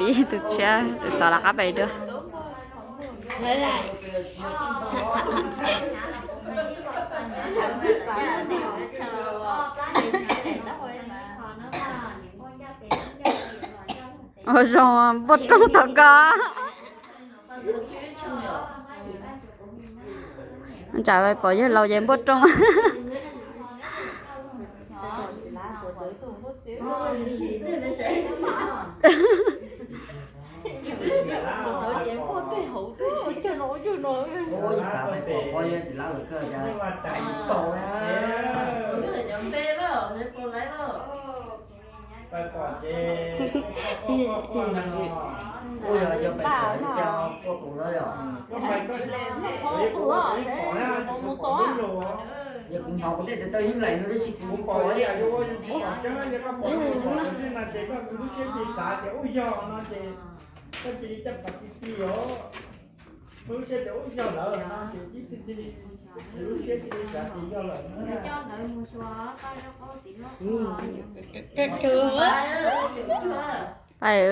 pib tus tshiab tus tod lawv qab pais dua. Ua zoo npuaj rooj tom ko. Tsam pom yawg laus ces npuaj rooj. Ua yog pais pom ib co quaj tus lawm yom. Yog kuv hnov kuv tej tes taw yeej laim no tab sis kuv pom li. Lub siab tias ub yog lawm no ces ib txhij txhij li, lub siab txhij li xav tias yog lawm na. Pais.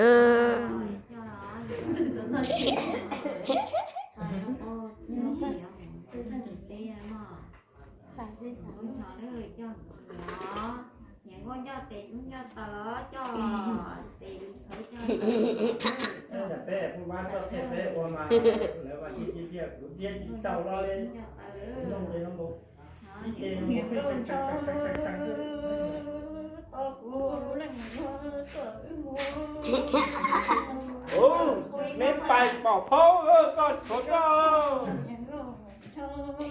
Peb ua mas lawv mas tiag tiag tiag, kuv thiab tsis tau los li. Ub, neb pais pom phaub koj tshuav koj.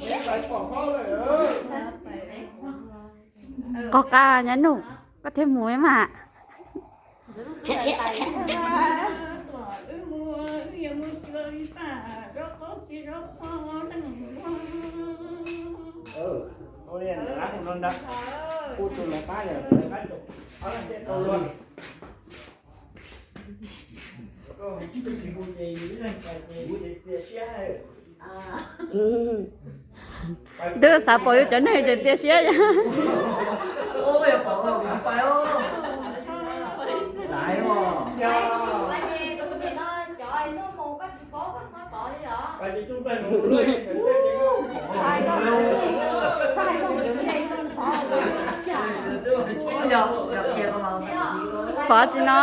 Neb pais pom phaub lawm. Qos qab nyab Nuj, koj thiaj mus mas. Twb xav pom yus cov neeg tseem txias siab. Pov tsis no.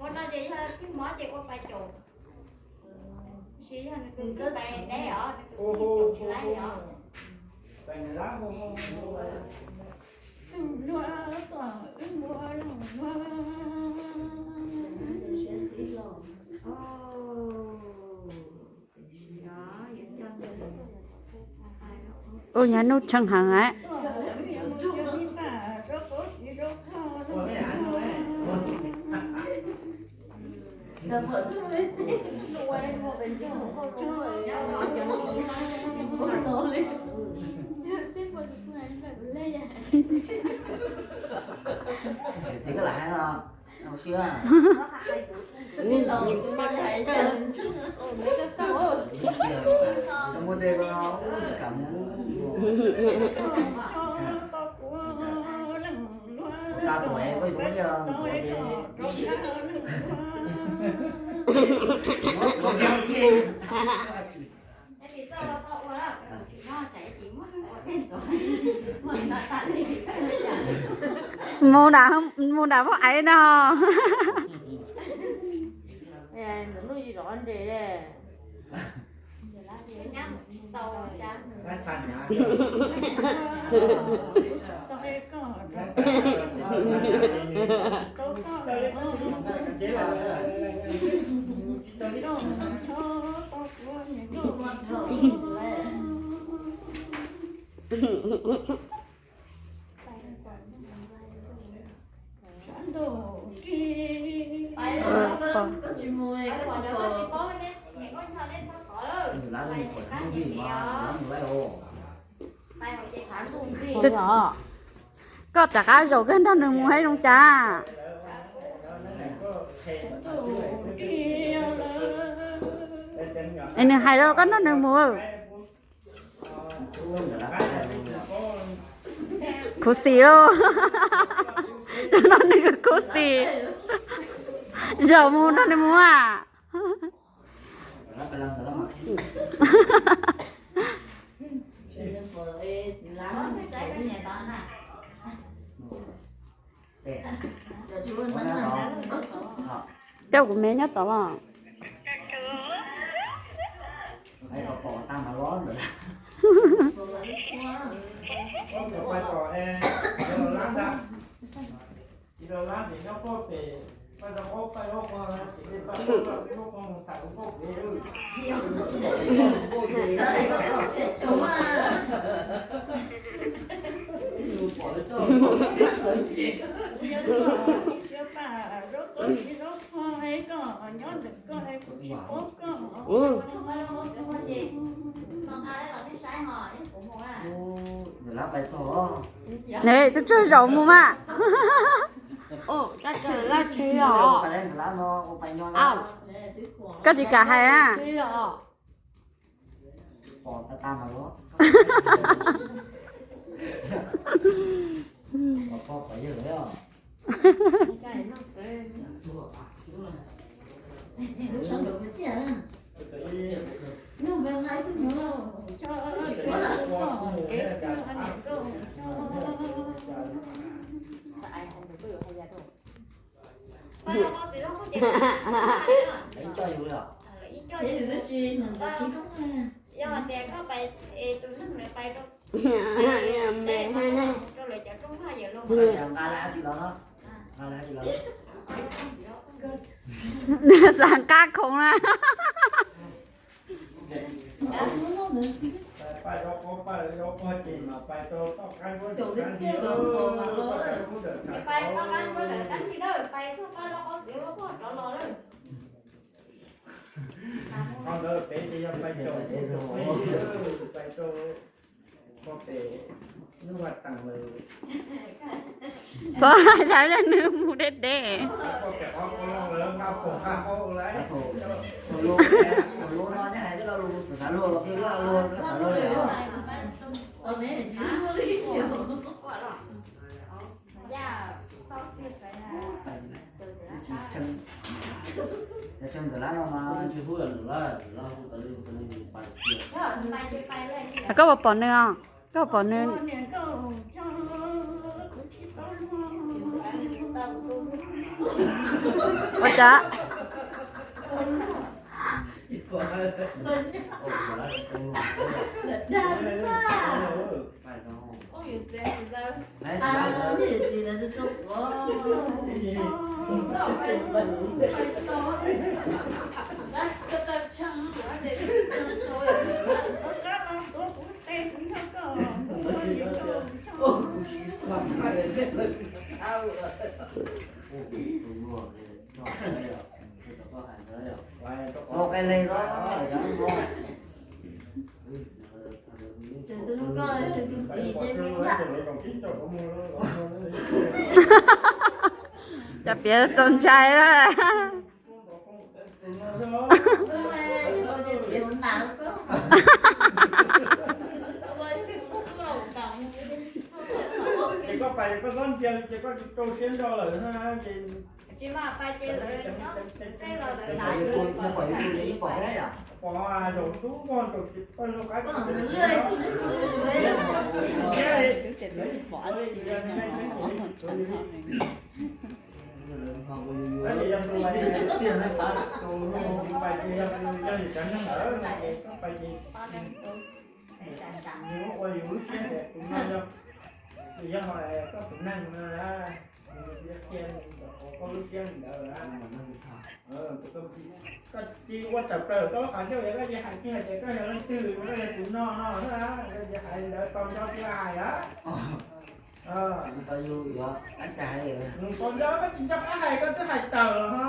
Ua no ces yog tib mov ces ua pais caum, sis yog nws tus twb pais deb os, nws tus twb caum tsis laib os. Ua nyab Nuj tshee heev lawm. Txiv koj lam hais no. Mus nram, mus nram Vaj Aiv no. Koj rov qab zaum koj nrog nws mus thiab zoo cas? Es nws hais rau koj nrog nws mus. Khuv xim lauj. Nrog nws khuv xim. Zaum mus nrog nws mus a. Coj kuv me nyob tod los. Nws tsuag tsuag zaum mus mas. Koj tsis kam hais a. Ib co yus li os. Yog tias koj pais es tus neeg lawv pais rau, rau lawv cov rooj haj yam los. Nqa lawv dab tsi los no? Nqa lawv dab tsi los? Xav nqa khoom na. Pog hais tias nws mus deb deb. Koj puas pom nws os? Koj puas pom nws? Ua cas? Cov piav txaus ntshai lawm. Ces koj pais koj txhob ntsia li ces koj tsis rau siab nrog lawm na ces. Pom zaum ntub muag zaum tsis pawg lub qab. Tab sis yog tus pais ces yog tus yog yus cov neeg lawm no ces koj pais ces yus muab ua yus lub siab tias tus no yog, yog koj tus neeg no na, nws qhia ntawm koj lub siab li ntawd na. Koj tsis ua tawm plaws koj lub qhov ncauj, yog koj tsis hais kiag hais tias koj yog leej twg, koj yog tus no no na, koj tsis hais li ntawd tau nco tsis hais a. Tau nco koj tsis nco qab hais koj twb hais tawm los ho.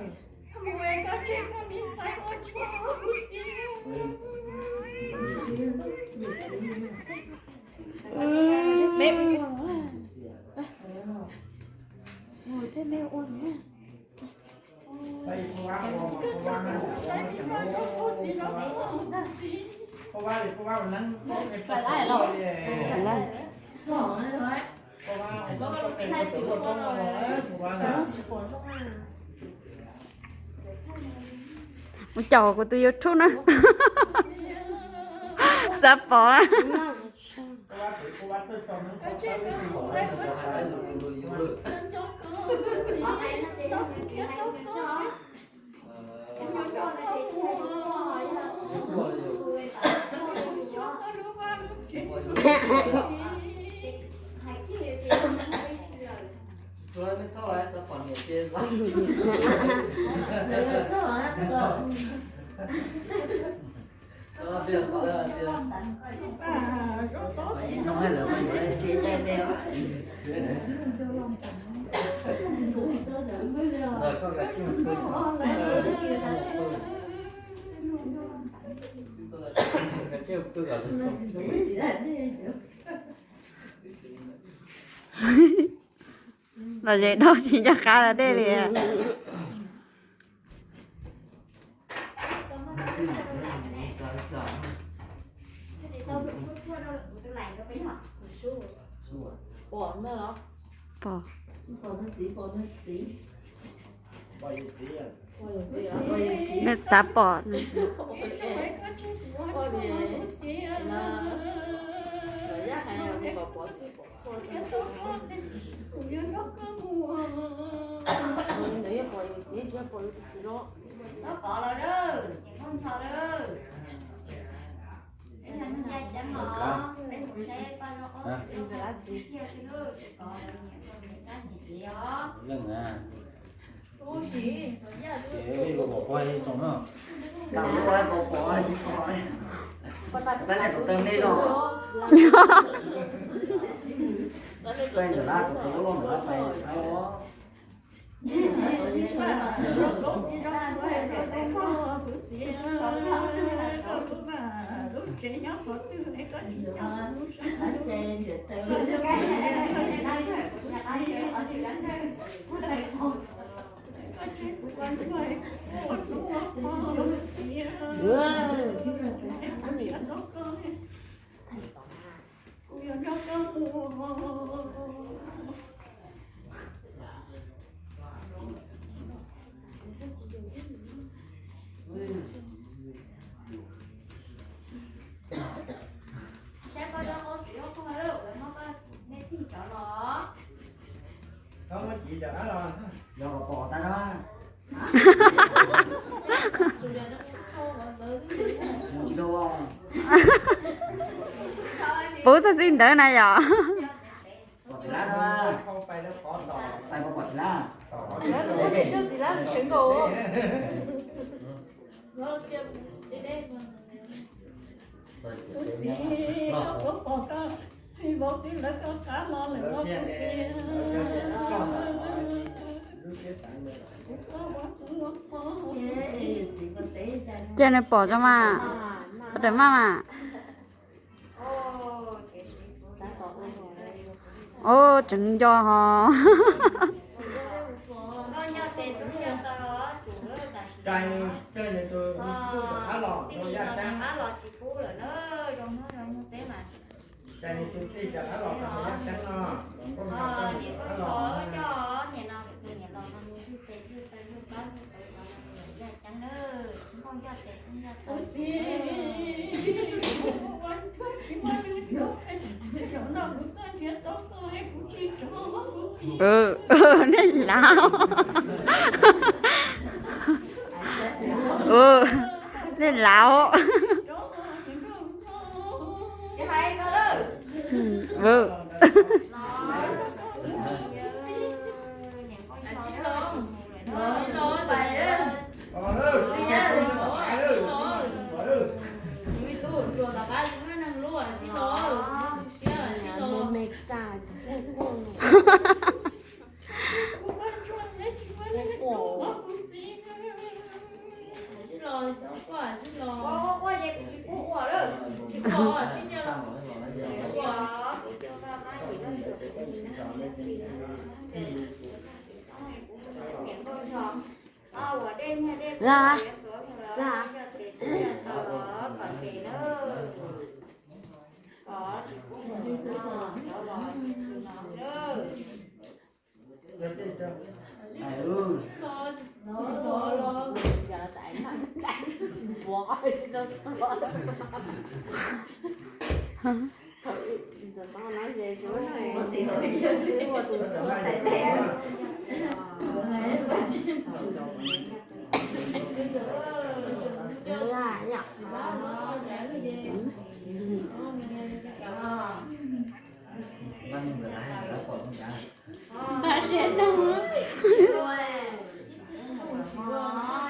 Mus caum kuv tus YouTube na. Xav pom na. Los ze dab tsi nco qab dej li. Pom. Nws xav pom. Los kov los lawm, niam nkauj ncho lawm. Peb yog neeg ncaj ncees os, peb mus saib paj zaub qaub txiv kiag xwb lauj, tsis kov lawv nyiam koj nyiam kab nyiam txiv os. Saib paj zaub qaub txiv loj koj lawm, muab koj nej tig cov los. Yog pom tas na. Puv txog xij ntawd na yom. Cia nws pom tso mas, qhov rawm maj mas. Ub, tseem nco ho. Nej laus. Nej laus.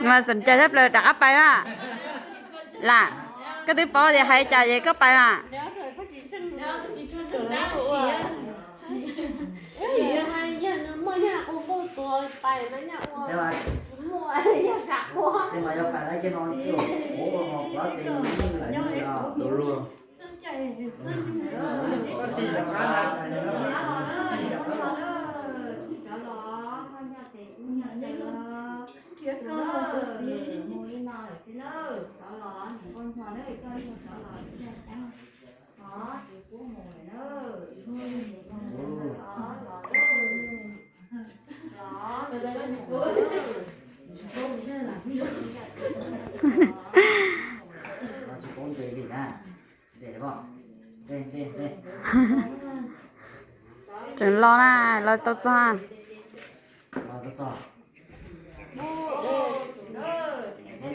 Mas xom cai thab plaws rov qab pais na. Lam, koj twb paub tias hais cas es koj pais mas. Tseem los na, los tau txog. Koj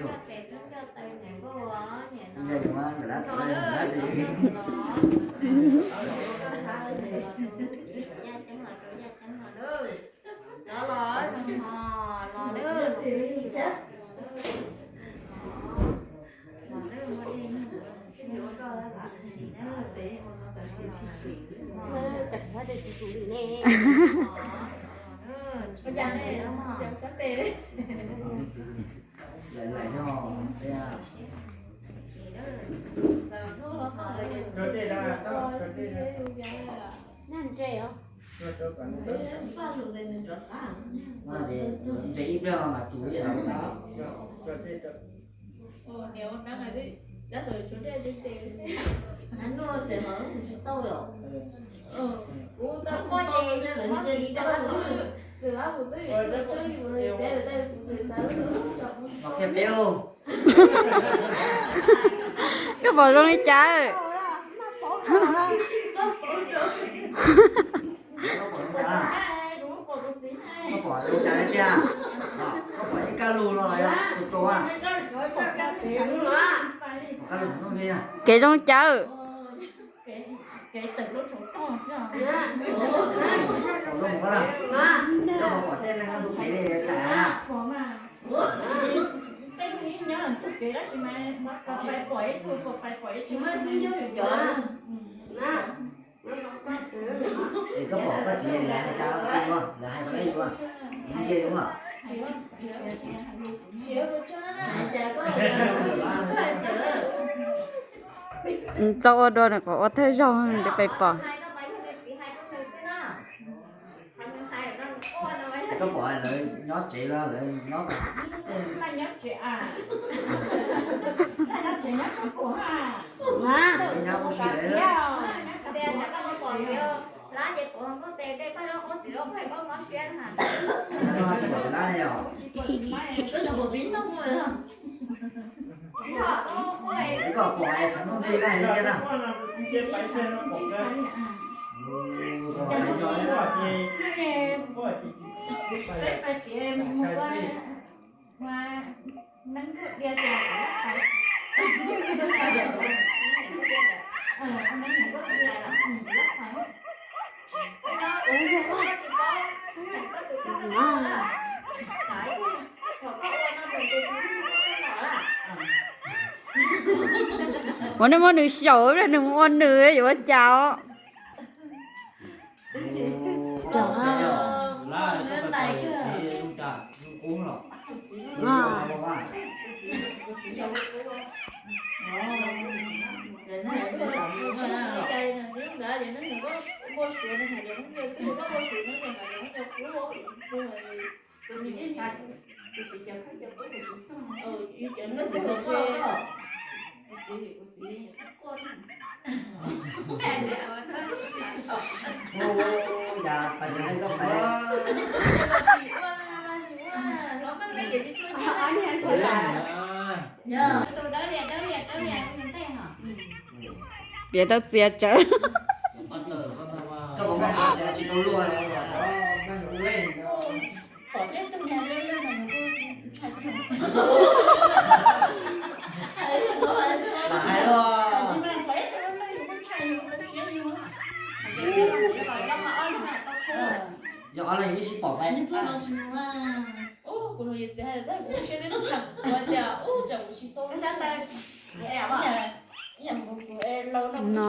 pom zoo li cas? Koj pom zoo cas tiag? Koj pom ib kab lus no los yog tus rau a? Kev zoo cas? Pom zoo a, koj pom tej neeg ntuj kev li tas. Es koj pom koj txiv lawv hais cas ua, lawv hais kom lawv yuav, ntse zoo los. Txo ua dua nws qhov ua thawj zaug nws pem pom. Koj pom lawv nyob tsev los lawv nyob tom, lawv nyob ua si lawm. Tsis pom lab ne yom? Koj pom tshav ntuj nti lab hais li tiag na. Ua nej muab nws xyaum, nws mus ua nws yuav ua cas os. Piav tau txias tsawv. Yog ob leeg ib sib pom peb. No,